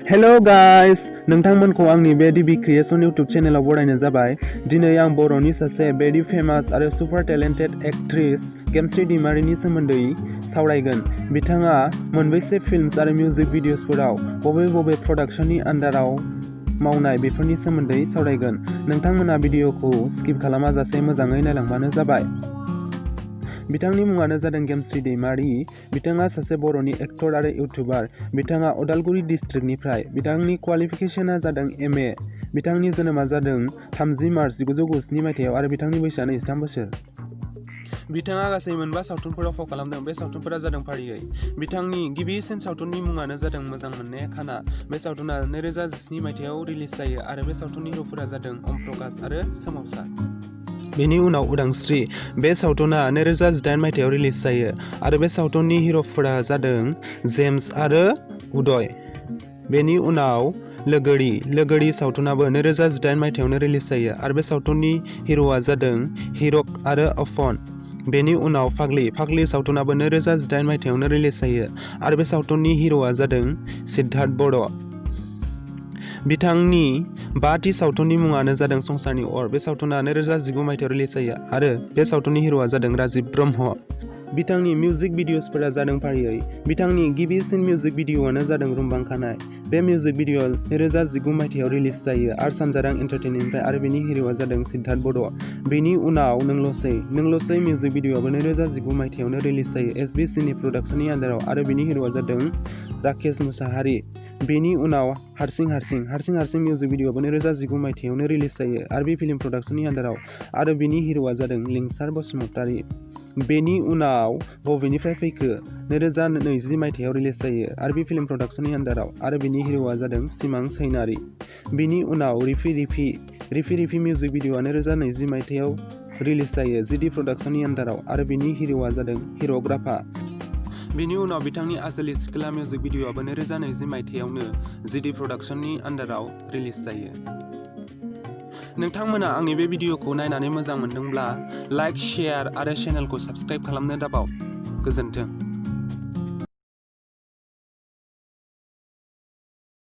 Hello guys नोंथांमोनखौ आंनि बे डिबि creation YouTube चेनेलाव बरायनाय जाबाय। दिनै आं बर'नि सासे भेरि फेमास आरो सुपार टेलेन्टेड एक्ट्रेस गेमस्रि दैमारिनि सोमोन्दै सावरायगोन। बिथाङा मोनबेसे फिल्म्स आरो मिउजिक भिडिअ'सफोराव बबे प्रडाक्शननि आन्डाराव मावनाय बेफोरनि सोमोन्दै सावरायगोन। नोंथांमोना भिडिअ'खौ स्किप खालामाजासे मोजाङै नायलांबानो जाबाय। बिथांनि मुङानो जादों गेमस्रि दैमारि। बिथाङा सासे बर'नि एक्टर आरो इउटिउबार। बिथाङा उदालगुरि डिस्ट्रिक्टनिफ्राय। बिथांनि क्वालिफिकेशना जादों MA। बिथांनि जोनोमा जादों 30 मार्च 1997 मायथाइयाव आरो बिथांनि बैसोआ 23 बोसोर। बिथाङा गासै 4 सावथुनफोराव फाव खालामदों। बे सावथुनफोरा जादों फारियै बिथांनि गिबिसिन सावथुननि मुङानो जादों मोजां मोननाया खाना। बे सावथुना 2017 मायथाइयाव रिलिज जायो आरो बे सावथुननि हिर'फोरा जादों अम प्रकाश आरो सोमावसार। बेनि उनाव उदांस्रि। बे सावथुना 2018 मायथाइयाव रिलिज जायो आरो बे सावथुननि हिर'फोरा जादों जेम्स आरो उदय। बेनि उनाव लोगोरि सावथुनाबो 2018 मायथाइयावनो रिलिज जायो आरो बे सावथुननि हिर'आ जादों हिरक आरो अफन। बेनि उनाव फाग्लि सावथुनाबो 2018 मायथाइयावनो रिलिज जायो आरो बे सावथुननि हिर'आ जादों सिद्धार्थ बर'। बिथांनि 5थि सावथुननि मुङानो जादों संसारनि अर। बे सावथुना 2019 मायथाइयाव रिलिज जायो आरो बे सावथुननि हिर'आ जादों राजिब ब्रह्म। बिथांनि मिउजिक भिडिअ'सफोरा जादों फारियै बिथांनि गिबिसिन मिउजिक भिडिअ'आनो जादों रुमबां खानाय। बे मिउजिक भिडिअ'आ 2019 मायथाइयाव रिलिज जायो आर सानजारां एन्टारटेनमेन्टनिफ्राय आरो बेनि हिर'आ जादों सिद्धार्थ बर'। बेनि उनाव नोंल'सै मिउजिक भिडिअ'आबो 2019 मायथाइयावनो रिलिज जायो SB सिने प्रडाक्शननि आन्डाराव आरो बेनि हिर'आ जादों राकेश मुसाहारि। बेनि उनाव हारसिं मिउजिक भिडिअ'आबो 2019 मायथाइयावनो रिलिज जायो आरबि फिल्म प्रडाक्शननि आन्डाराव आरो बेनि हिर'आ जादों लिंसार बसुमतारी। बेनि उनाव बबेनिफ्राय फैखो 2020 मायथाइयाव रिलिज जायो आरबि फिल्म प्रडाक्शननि आन्डाराव आरो बेनि हिर'आ जादों सिमां सैनारि। बेनि उनाव रिफि मिउजिक भिडिअ'आ 2020 मायथाइयाव रिलिज जायो GD प्रडाक्शननि आन्डाराव आरो बेनि हिर'आ जादों हिर'ग्राफा। बेनि उनाव बिथांनि आजोलि सिख्ला मिउजिक भिडिअ'आबो 2020 मायथाइयावनो GD प्रडाक्शननि आन्डाराव रिलिज जायो। नोंथांमोना आंनि बे भिडिअ'खौ नायनानै मोजां मोनदोंब्ला लाइक, शेयार आरो चेनेलखौ साबस्क्राइब खालामनो दाबाव। गोजोन्थों।